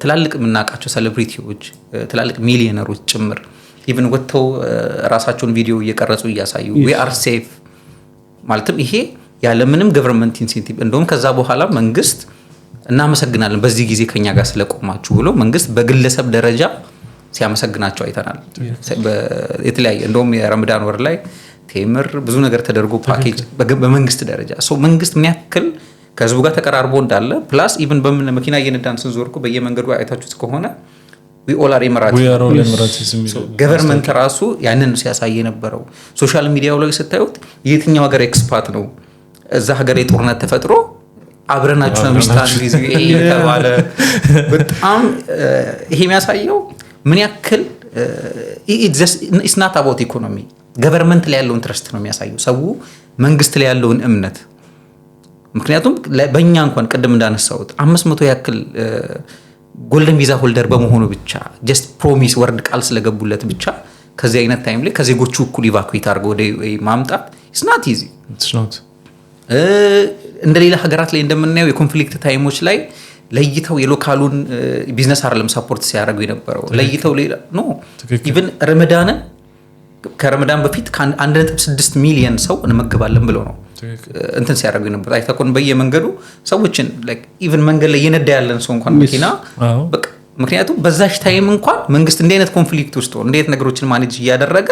ትላልቅ የምናውቃቸው celebrity ዎች፣ ትላልቅ ሚሊዮነሮች ጭምር even ወጥተው ራሳቸውን ቪዲዮ እየቀረጹ እያሳዩ we are safe ማለትም ይሄ ያለምንም government incentive፣ እንደውም ከዛ በኋላ መንግስት እናመሰግናለን በዚህ ጊዜ ከኛ ጋር ስለቆማችሁ ብሎ መንግስት በግለሰብ ደረጃ ሲያመሰግናቸው አይተናል። የተለያየ እንደውም የረመዳን ወር ላይ ቴምር ብዙ ነገር ተደርጎ ፓኬጅ በመንግስት ደረጃ። መንግስት ምን ያክል ከህዝቡ ጋር ተቀራርቦ እንዳለ plus even በምን መኪና እየነዳን ስንዞር እኮ በየመንገዱ አይታችሁት ከሆነ we all are Emirati። Government ራሱ ያንን ሲያሳይ የነበረው social media ው ላይ ስታዩት የትኛው ሀገር expat ነው እዛ ሀገር የጦርነት ተፈጥሮ አብረናችሁ ነው ሚስታን የተባለ። በጣም ይሄ የሚያሳየው ምን ያክል it's not about economy፣ government ላይ ያለውን trust ነው የሚያሳየው፣ ሰው መንግስት ላይ ያለውን እምነት። ምክንያቱም በእኛ እንኳን ቅድም እንዳነሳሁት 500 ያክል golden visa holder በመሆኑ ብቻ just promise word ቃል ስለገቡለት ብቻ ከዚህ አይነት time ላይ ከዜጎቹ እኩል evacuate አድርገው ወደ ማምጣት it's not easy። እንደ ሌላ ሀገራት ላይ እንደምናየው የ conflict time ኦች ላይ ለይተው የ local ኡን business አይደለም support ሲያደርጉ የነበረው ለይተው ሌላ no። Even ረመዳንን ከረመዳን በፊት ከ1.6 ሚሊየን ሰው እንመግባለን ብለው ነው። እንትን ሲያደርጉ ነበር። አይተህ በየመንገዱ ሰዎችን even መንገድ ላይ እየነዳ ያለን ሰው እንኳን መኪና በቃ፣ ምክንያቱም በዛች time እንኳን መንግስት እንዲህ አይነት conflict ውስጥ ሆኖ እንዴት ነገሮችን manage እያደረገ፣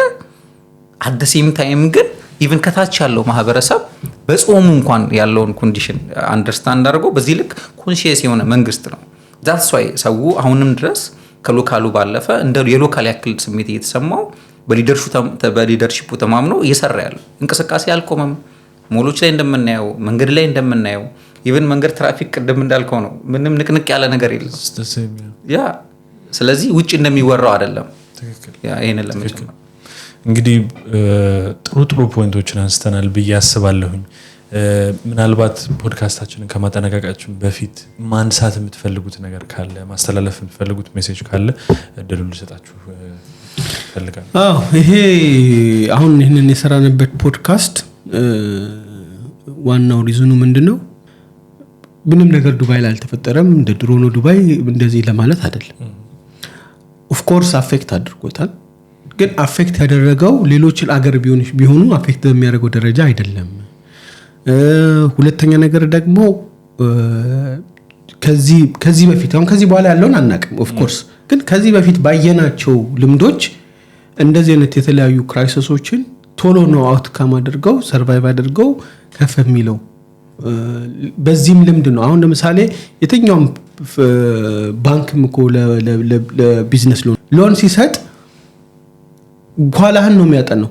at the same time ግን even ከታች ያለው ማህበረሰብ በጾሙ እንኳን ያለውን condition understand አድርጎ በዚህ ልክ conscious የሆነ መንግስት ነው። That's why ሰው አሁንም ድረስ ከ local ኡ ባለፈ እንደ የ local ያክል ስሜት እየተሰማው በ leadership ኡ ተማምኖ እየሰራ ያለው እንቅስቃሴ አልቆመም። ሞሎች ላይ እንደምናየው፣ መንገድ ላይ እንደምናየው፣ even መንገድ ትራፊክ ቅድም እንዳልከው ነው። ምንም ንቅንቅ ያለ ነገር የለም። Yeah፣ ስለዚህ ውጭ እንደሚወራው አይደለም። ይህንን ለመጨመር። እንግዲህ ጥሩ ጥሩ point ኦችን አንስተናል ብዬ አስባለሁኝ። ምናልባት ፖድካስታችንን ከማጠናቀቃችን በፊት ማንሳት የምትፈልጉት ነገር ካለ፣ ማስተላለፍ የምትፈልጉት message ካለ እድሉ ልሰጣችሁ እፈልጋለሁ። አዎ፣ ይሄ አሁን ይህንን የሰራንበት ፖድካስት ዋናው reason ኑ ምንድን ነው? ምንም ነገር ዱባይ ላይ አልተፈጠረም፣ እንደ ድሮ ነው ዱባይ እንደዚህ ለማለት አይደለም። Of course affect አድርጎታል። ግን affect ያደረገው ሌሎችን አገር ቢሆኑ affect በሚያደርገው ደረጃ አይደለም። ሁለተኛ ነገር ደግሞ ከዚህ በፊት፣ አሁን ከዚህ በኋላ ያለውን አናቅም of course፣ ግን ከዚህ በፊት ባየናቸው ልምዶች እንደዚህ አይነት የተለያዩ crisis ኦችን ቶሎ ነው outcome አድርገው survive አድርገው ከፍ የሚለው። በዚህም ልምድ ነው። አሁን ለምሳሌ የትኛውም ባንክም እኮ ለ business loan ሲሰጥ ኋላህን ነው የሚያጠናው።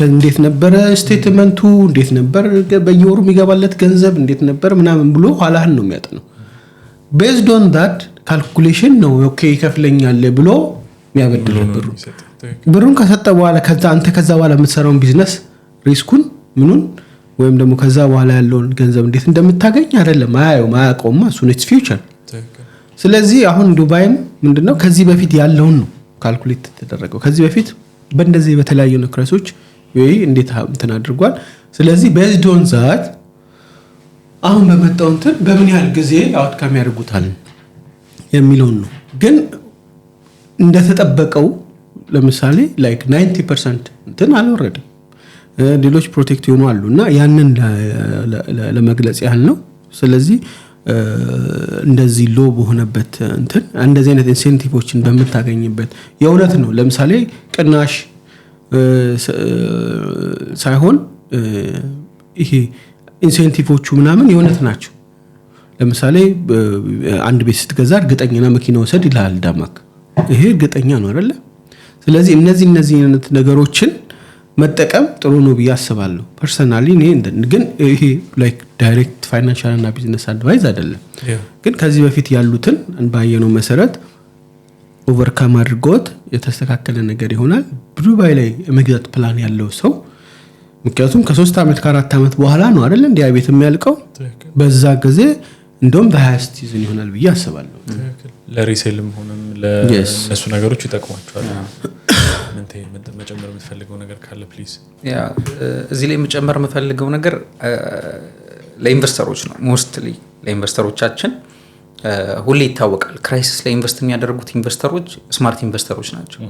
እንዴት ነበረ statement ኡ፣ እንዴት ነበር በየወሩ የሚገባለት ገንዘብ፣ እንዴት ነበር ምናምን ብሎ ኋላህን ነው የሚያጠናው። Based on that calculation ነው okay ይከፍለኛል ብሎ የሚያበድርህ ብሩ። ብሩን ከሰጠ በኋላ ከዛ አንተ ከዛ በኋላ የምትሰራውን business risk ኡን ምኑን ወይም ደግሞ ከዛ በኋላ ያለውን ገንዘብ እንዴት እንደምታገኝ አይደለም፣ አያየውም፣ አያውቀውማ እሱን፣ it's future። ስለዚህ አሁን ዱባይም ምንድነው ከዚህ በፊት ያለውን ነው calculate የተደረገው። ከዚህ በፊት በእንደዚህ በተለያዩ crisis ኦች ወይ እንዴት እንትን አድርጓል። ስለዚህ based on that አሁን በመጣው እንትን በምን ያህል ጊዜ outcome ያደርጉታል የሚለውን ነው። ግን እንደተጠበቀው ለምሳሌ like 90% እንትን አልወረደም። ሌሎች protect የሆኑ አሉ እና ያንን ለመግለጽ ያህል ነው። ስለዚህ እንደዚህ low በሆነበት እንትን እንደዚህ አይነት incentive ኦችን በምታገኝበት የእውነት ነው። ለምሳሌ ቅናሽ ሳይሆን ይሄ incentive ኦቹ ምናምን የእውነት ናቸው። ለምሳሌ አንድ ቤት ስትገዛ እርግጠኛ መኪና ውሰድ ይልሃል ዳማክ። ይሄ እርግጠኛ ነው አይደለ? ስለዚህ እነዚህ አይነት ነገሮችን መጠቀም ጥሩ ነው ብዬ አስባለሁ። Personally እኔ ግን ይሄ like direct financial እና business advice አይደለም። ግን ከዚህ በፊት ያሉትን ባየነው መሰረት overcome አድርጎት የተስተካከለ ነገር ይሆናል። ዱባይ ላይ የመግዛት ፕላን ያለው ሰው፣ ምክንያቱም ከ3 ዓመት ከ4 ዓመት በኋላ ነው አይደለ እንዲያ ቤት የሚያልቀው፣ በዛ ጊዜ እንደውም በ highest season ይሆናል ብዬ አስባለሁ። ለ resale ም ሆነም ለእነሱ ነገሮች ይጠቅሟቸዋል። መጨመር የምትፈልገው ነገር ካለ please። እዚህ ላይ መጨመር የምፈልገው ነገር ለ investor ኦች ነው። Mostly ለ investor ኦቻችን ሁሌ ይታወቃል። Crisis ላይ invest የሚያደርጉት investor ኦች smart investor ኦች ናቸው።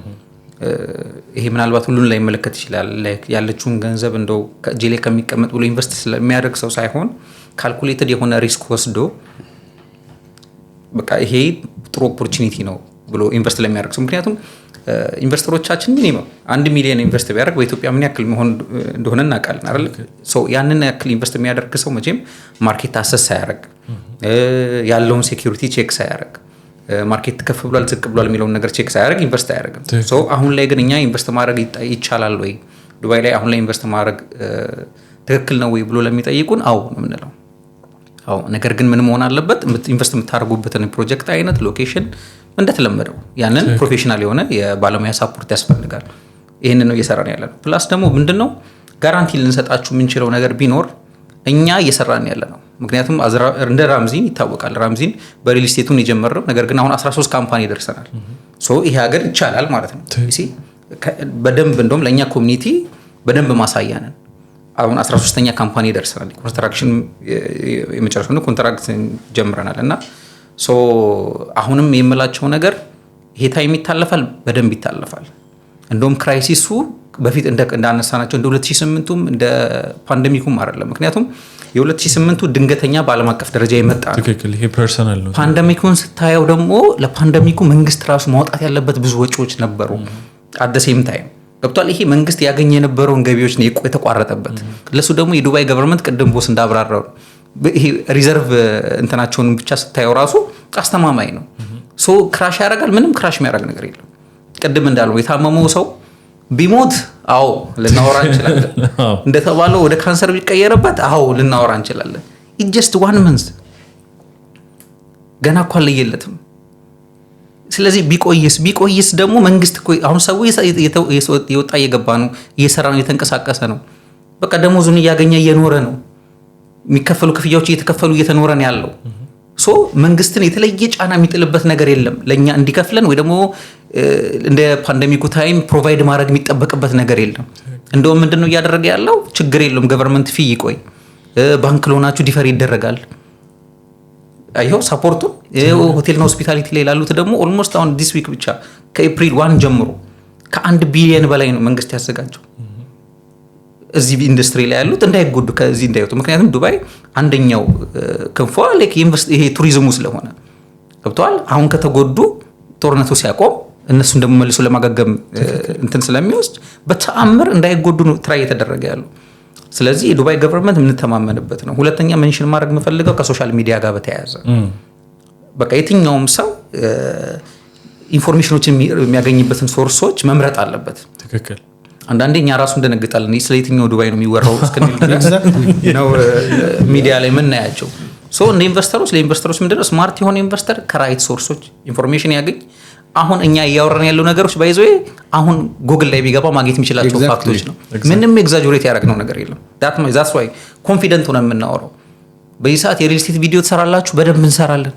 ይሄ ምናልባት ሁሉን ላይ መለከት ይችላል። ያለችውን ገንዘብ እንደው ከእጄ ላይ ከሚቀመጥ ብሎ invest ስለሚያደርግ ሰው ሳይሆን calculated የሆነ risk ወስዶ በቃ ይሄ ጥሩ opportunity ነው ብሎ invest ለሚያደርግ ሰው፣ ምክንያቱም investor ኦቻችን minimum 1 ሚሊዮን invest ቢያደርግ በኢትዮጵያ ምን ያክል መሆን እንደሆነ እናውቃለን አይደል? ያንን ያክል invest የሚያደርግ ሰው መቼም market assess ሳያደርግ፣ ያለውን security check ሳያደርግ፣ market ከፍ ብሏል ዝቅ ብሏል የሚለውን ነገር check ሳያደርግ invest አያደርግም። አሁን ላይ ግን እኛ invest ማድረግ ይቻላል ወይ፣ ዱባይ ላይ አሁን ላይ invest ማድረግ ትክክል ነው ወይ ብሎ ለሚጠይቁን አዎ ነው የምንለው። አዎ፣ ነገር ግን ምን መሆን አለበት? Invest የምታደርጉበትን ፕሮጀክት አይነት፣ location እንደተለመደው ያንን professional የሆነ የባለሙያ support ያስፈልጋል። ይህንን ነው እየሰራን ያለ ነው። Plus ደግሞ ምንድን ነው guarantee ልንሰጣችሁ የምንችለው ነገር ቢኖር እኛ እየሰራን ያለ ነው። ምክንያቱም እንደ ራምዚን ይታወቃል። ራምዚን በ real estate ኡን የጀመረው ነገር ግን አሁን 13 company ደርሰናል። ይሄ ሀገር ይቻላል ማለት ነው። በደንብ እንደውም ለእኛ community በደንብ ማሳያ ነን። አሁን 13ኛ company ደርሰናል። Construction የመጨረሻ contract ጀምረናል እና አሁንም የምላቸው ነገር ይሄ time ይታለፋል፣ በደንብ ይታለፋል። እንደውም crisis ኡ በፊት እንዳነሳናቸው እንደ 2008ቱም እንደ pandemic ኩም አይደለም። ምክንያቱም የ2008ቱ ድንገተኛ በዓለም አቀፍ ደረጃ የመጣ ነው። ትክክል። ይሄ personal ነው። Pandemic ኩን ስታየው ደግሞ ለ pandemic ኩ መንግስት ራሱ ማውጣት ያለበት ብዙ ወጪዎች ነበሩ። At the same time ገብቷል። ይሄ መንግስት ያገኘ የነበረውን ገቢዎች ነው የተቋረጠበት። ለሱ ደግሞ የዱባይ government ቅድም boss እንዳብራራው ይሄ reserve እንትናቸውን ብቻ ስታየው ራሱ አስተማማኝ ነው። So crash ያደርጋል? ምንም crash የሚያደርግ ነገር የለም። ቅድም እንዳለው የታመመው ሰው ቢሞት አዎ ልናወራ እንችላለን። እንደተባለው ወደ ካንሰር ቢቀየርበት አዎ ልናወራ እንችላለን። Just one month ገና እኮ አለየለትም። ስለዚህ ቢቆይስ ደግሞ መንግስት እኮ አሁን ሰው የወጣ እየገባ ነው፣ እየሰራ ነው፣ እየተንቀሳቀሰ ነው። በቃ ደሞዙን እያገኘ እየኖረ ነው። የሚከፈሉ ክፍያዎች እየተከፈሉ እየተኖረ ነው ያለው። So መንግስትን የተለየ ጫና የሚጥልበት ነገር የለም ለእኛ እንዲከፍለን ወይ ደግሞ እንደ pandemic ኩ time provide ማድረግ የሚጠበቅበት ነገር የለም። እንደውም ምንድነው እያደረገ ያለው? ችግር የለውም፣ government fee ይቆይ፣ ባንክ loan ኣችሁ defer ይደረጋል። ይኸው support ኡ ሆቴልና hospitality ላይ ላሉት ደግሞ almost አሁን this week ብቻ ከ April 1 ጀምሮ ከ1 ቢሊየን በላይ ነው መንግስት ያዘጋጀው እዚህ ኢንዱስትሪ ላይ ያሉት እንዳይጎዱ፣ ከዚህ እንዳይወጡ። ምክንያቱም ዱባይ አንደኛው ክንፏ ይሄ ቱሪዝሙ ስለሆነ ገብተዋል። አሁን ከተጎዱ ጦርነቱ ሲያቆም እነሱን ደግሞ መልሶ ለማገገም እንትን ስለሚወስድ በተአምር እንዳይጎዱ ነው try እየተደረገ ያለው። ስለዚህ የዱባይ government የምንተማመንበት ነው። ሁለተኛ mention ማድረግ የምፈልገው ከ social media ጋር በተያያዘ በቃ የትኛውም ሰው information ኖችን የሚያገኝበትን source ኦች መምረጥ አለበት። አንዳንዴ እኛ ራሱ እንደነግጣለን። ስለ የትኛው ዱባይ ነው የሚወራው እስክንል ድረስ ነው ሚዲያ ላይ የምናያቸው። So እንደ investor ኦች ለ investor ኦች ምንድነው፣ smart የሆነ investor ከ right source ኦች information ያገኝ። አሁን እኛ እያወራን ያለው ነገሮች by the way አሁን ጉግል ላይ ቢገባ ማግኘት የሚችላቸው fact ኦች ነው። ምንም exaggerate ያደረግነው ነገር የለም። That's why confident ሆነ የምናወራው። በዚህ ሰዓት የ real estate ቪዲዮ ትሰራላችሁ፣ በደንብ እንሰራለን።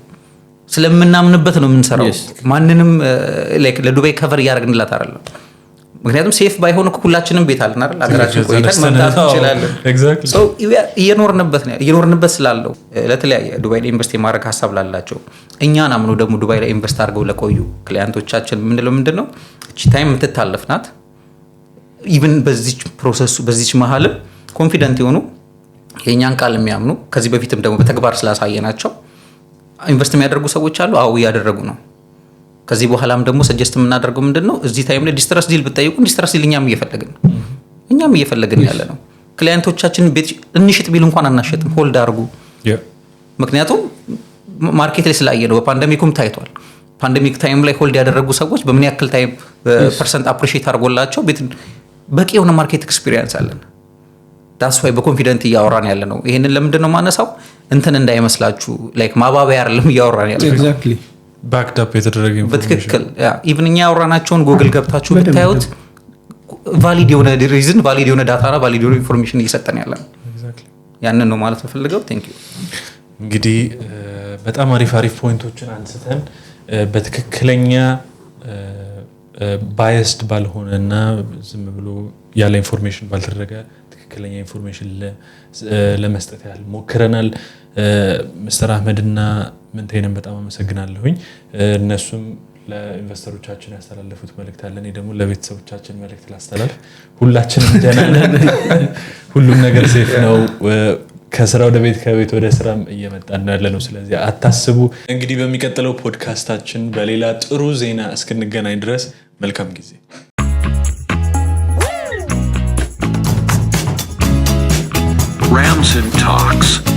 ስለምናምንበት ነው የምንሰራው። ማንንም ለዱባይ cover እያደረግንላት አይደለም። ምክንያቱም safe ባይሆን እኮ ሁላችንም ቤት አለን አይደል? ሀገራችን ቆይተን መምጣት እንችላለን። እየኖርንበት ነው፣ እየኖርንበት ስላለው ለተለያየ ዱባይ ላይ invest የማድረግ ሀሳብ ላላቸው፣ እኛን አምኖ ደግሞ ዱባይ ላይ invest አድርገው ለቆዩ client ኦቻችን የምንለው ምንድን ነው? እቺ time የምትታለፍ ናት። Even በዚች process ኡ በዚች መሀልም confident የሆኑ፣ የእኛን ቃል የሚያምኑ፣ ከዚህ በፊትም ደግሞ በተግባር ስላሳየናቸው invest የሚያደርጉ ሰዎች አሉ። አዎ እያደረጉ ነው። ከዚህ በኋላም ደግሞ suggest የምናደርገው ምንድን ነው? እዚህ time ላይ distress deal ብትጠይቁ distress deal እኛም እየፈለግን ያለ ነው። Client ኦቻችን ቤት እንሽጥ ቢሉ እንኳን አናሸጥም፣ hold አድርጉ። ምክንያቱም market ላይ ስላየ ነው። በ pandemic ኩም ታይቷል። Pandemic time ላይ hold ያደረጉ ሰዎች በምን ያክል time percent appreciate አድርጎላቸው ቤት፣ በቂ የሆነ market experience አለን። That's why በ confident እያወራን ያለ ነው። ይሄንን ለምንድን ነው ማነሳው? እንትን እንዳይመስላችሁ፣ like ማባበያ አይደለም እያወራን ያለ ነው። Backed up የተደረገ information። በትክክል። Even እኛ ያወራናቸውን ጉግል ገብታችሁ ብታዩት valid የሆነ reason፣ valid የሆነ data ና valid የሆነ information እየሰጠን ያለ ነው። ያንን ነው ማለት የምፈልገው። Thank you። እንግዲህ በጣም አሪፍ አሪፍ point ኦችን አንስተን በትክክለኛ biased ባልሆነ እና ዝም ብሎ ያለ information ባልተደረገ ትክክለኛ information ለመስጠት ያህል ሞክረናል። ምስተር አህመድ እና ምንቴንም በጣም አመሰግናለሁኝ። እነሱም ለ investor ኦቻችን ያስተላለፉት መልእክት አለ። እኔ ደግሞ ለቤተሰቦቻችን መልእክት ላስተላልፍ። ሁላችንም ደህና ነን። ሁሉም ነገር safe ነው። ከስራ ወደ ቤት፣ ከቤት ወደ ስራም እየመጣን ያለ ነው። ስለዚህ አታስቡ። እንግዲህ በሚቀጥለው ፖድካስታችን በሌላ ጥሩ ዜና እስክንገናኝ ድረስ መልካም ጊዜ። Ramson Talks.